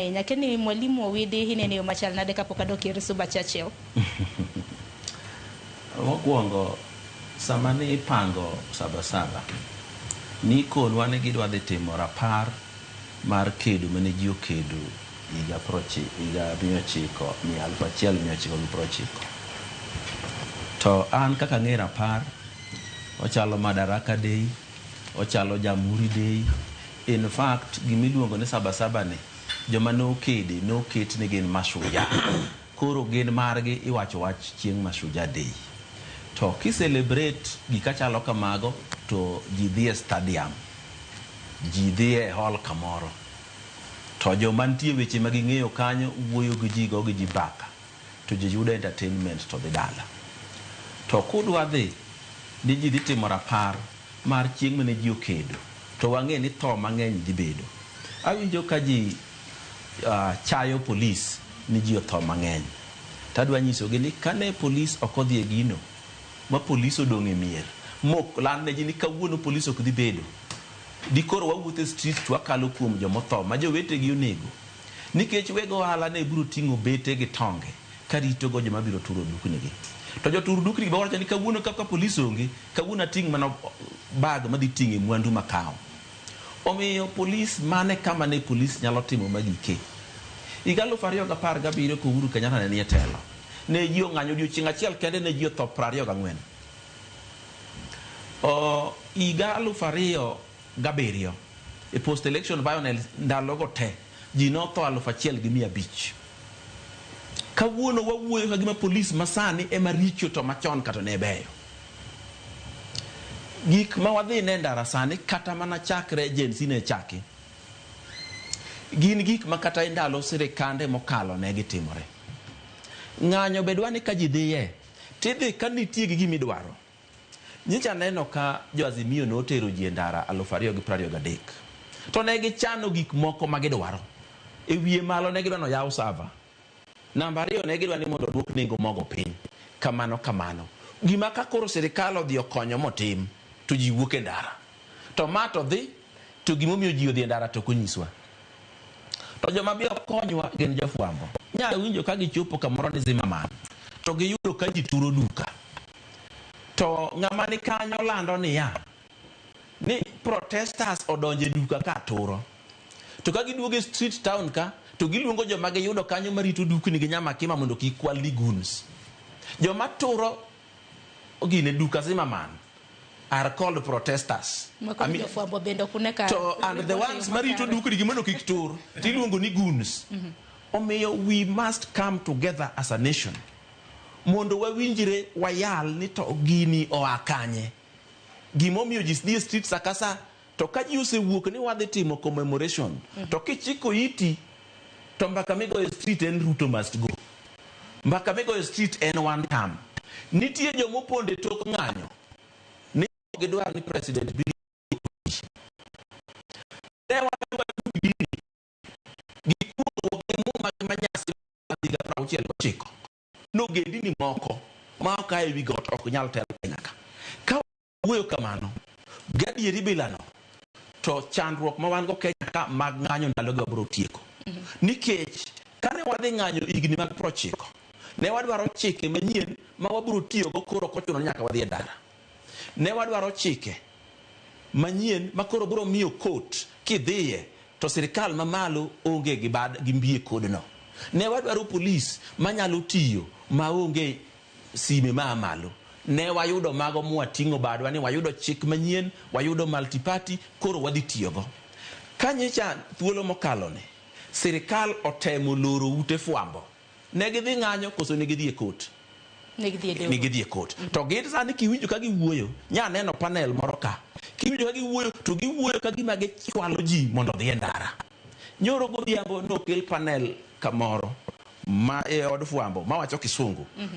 Ahinya keni Mwalimu Owidi inene yo machal nade kapok adok ir Suba Churchill? Mokwongo, sama ne ipango Sabasaba, nikonwa ni gidwa dhi timo rapar mar kedo mane ji okedo higa higa 900 1990. To an kaka ang'e rapar, ochalo Madaraka Day, ochalo Jamhuri Day. In fact, gimiluongo ni Sabasaba ni, joma nokede noket ni gin mashujaa. Koro gin margi iwacho wach chieng' Mashujaa Day. To ki celebrate gika chalo kamago to ji dhi e stadium, ji dhi e hall kamoro. To joma nitie weche ma ging'eyo kanyo wuoyo gi ji go gi ji mbaka to ji yudo entertainment to dhi dala. To kudwa dhi ni ji dhi timo rapar mar chieng' mane ji okedo to wang'e ni tho mang'eny dhi bedo. Awinjo ka ji chayo polis ni ji otho mang'eny. To adwa nyisogi ni kane polis ok odhi e gino ma polis odong' e mier mok land ne ji ni kawuono polis ok dhi bedo. Dikoro wawuotho e street to wakalo kuom jomotho ma jowetegi onego. Nikech weg ohala ne biro ting'o bete gi tonge karito go joma biro turo dukni gi. To jotur dukni gi wacho ni kawuono kaka polis onge, kawuono ating' mana bag madhi ting'e mwandu makawo. Omiyo polis mane kama ne polis nyalo timo magike. Higa 2017 ka Uhuru Kenyatta ne nie telo, ne ji ong'anyo odiochieng' achiel kende ne ji otho 24. Higa 2007 e post election violence ndalogo te ji notho 1500. Kawuono wawuoyo ka gima polis masani ema richo to machon kata ne beyo. Gik ma wadhi ne ndara sani kata mana chakre Gen Z ne chaki gin gik ma kata e ndalo sirikande mokalo ne gitimore. Ng'anyo be dwa ni ka ji dhiye tidhi ka nitie gi gimidwaro. Nyicha neno ka jo Azimio notero ji e ndara 2023. To ne gichano gik moko ma gidwaro. E wiye malo ne gidwa ni oyaw sava. Namba ariyo ne gidwa ni mondo oduok nengo mogo piny. Kamano kamano. Gima ka koro sirikal odhi okonyo motim to ji wuok e ndara. To ma to dhi to gimomiyo ji odhi e ndara to ok onyiswa. To joma be ok konywa gin jofwambo. Nya winjo ka gichopo kamoro ni Zimmerman to giyudo ka ji turo duka. To ng'ama ni kanyo lando niya ni protesters odonjo e duka ka turo. To ka giduogo e street town ka to giluongo joma giyudo kanyo marito dukni gi nyamakima mondo kik kwal ni goons. Joma turo gine duka Zimmerman are called protesters. Mako jofwambo bende ok une ka To and the ones marito dukni gi mondo kik tur tiluongo ni goons. Omiyo we must come together as a nation mondo wawinjre wayal ni to gini oa kanye. Gimomiyo ji dhi e street sa ka sa to ka ji osewuok ni wadhi timo commemoration to kichiko iti to mbaka migoyo e street en Ruto must go. Mbaka migoyo e street en one term. Nitie jomopondo e tok ng'anyo ni gidwar ni president bi ne wadwa gini gi kuong'ruok gi muma manyasi mar higa 69 nogendini moko ma ok a ewi got ok nyal telo Kenya ka. Ka wuoyo kamano, gadieri bilano to chandruok ma wan go Kenya ka mag ng'anyo ndalogi wabiro tieko. Nikech kane wadhi ng'anyo higni mag 90, ne wadwaro chike manyien ma wabiro tiyogo koro ok ochuno ni nyaka wadhi e ndara. Ne wadwaro chike manyien ma koro biro miyo court kidhiye to sirikal mamalo onge gi bad gi mbi e kodno. Ne wadwaro polis manyalo tiyo maonge sime maa malo. Ne wayudo mago mwating'o badwa ni wayudo chik manyien, wayudo multi-party, koro wadhi tiyogo. Ka nyicha thuolo mokalo ni, sirikal otemo loro ute fwambo. Ne gidhi ng'anyo koso ne gidhi e court? Ne gidhi e doho. Ne gidhi e court. To gin sani kiwinjo ka giwuoyo, nya neno panel moro ka. Kiwinjo ka giwuoyo, to giwuoyo ka gima gichwalo ji mondo odhi e ndara. Nyoro godhiambo nokel panel kamoro ma e od fwambo mawacho kisungu.